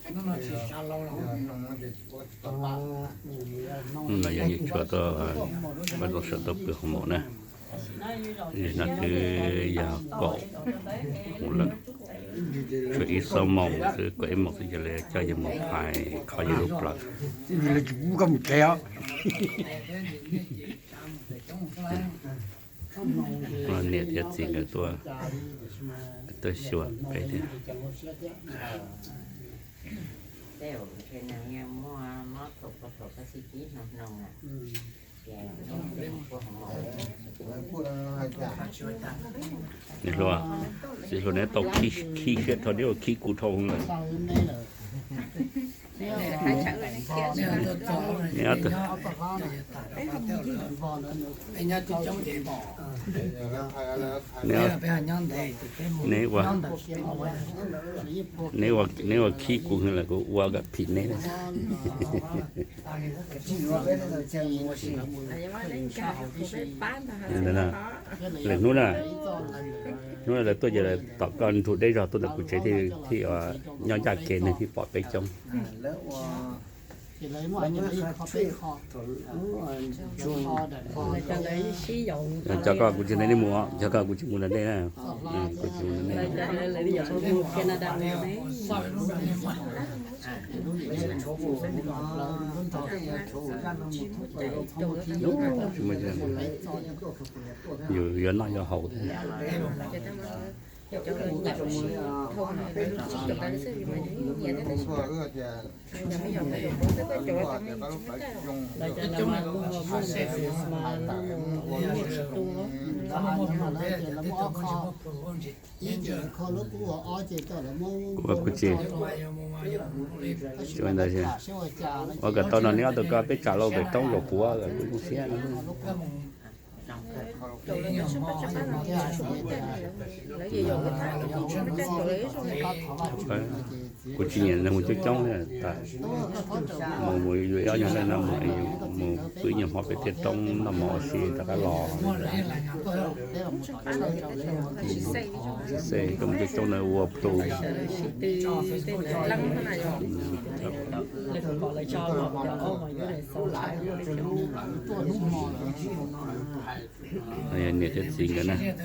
Hnub no yog Yeej Tshuav tuaj, pab zoo sawm tuaj pw hoo maum na. Zim no twb yog kaum moos lawm, tshuav ib xuab moos xwb, kaum ib moos xwb ces lawv coj yawg mus phais kho yawg lub plawv. Niam thiab txiv nkawd tuaj, tuaj xyuas peb thiab. Niam hluas, txiv hluas, neb tau khib siab dhau, neb ua khib kuv dhau lawm. Neb ua, neb ua khib kuv lawm, kuv ua kom phim neb. Lwm hnub na, hnub no lawv tuaj ces lawv tom koj nrug deb zog tuaj ntawm kuv tsev thiaj nyob ncaj kev neeg thiaj pom peb coob. Cov ko kuv tsis nrog nej mus, cov ko kuv tsis mus nrog nej na. Kuv tsis mus nrog nej. Yus yuav noj yuav haus thiab. Kuv, kuv tsis, ua kom tau no neb ob tug ko peb tsam lauj pem roob zaum puav kuv zoo siab no. Kuv tsis nyiam neeg mus coob coob, mus mus yus ob nyuag leej no mus, mus pw ib nyuag hmo pem tej roob noj mov ua si rov qab los. Xeb, koj mus coob coob na ua plhu. Niam thiab txiv nkawd na, niam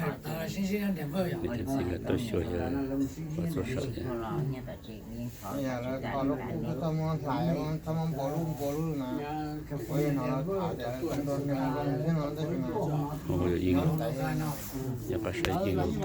thiab txiv nkawd tuaj xyuas yawg Vam Txooj Sawm thiab. Yawg Vam Txooj Sawm yeej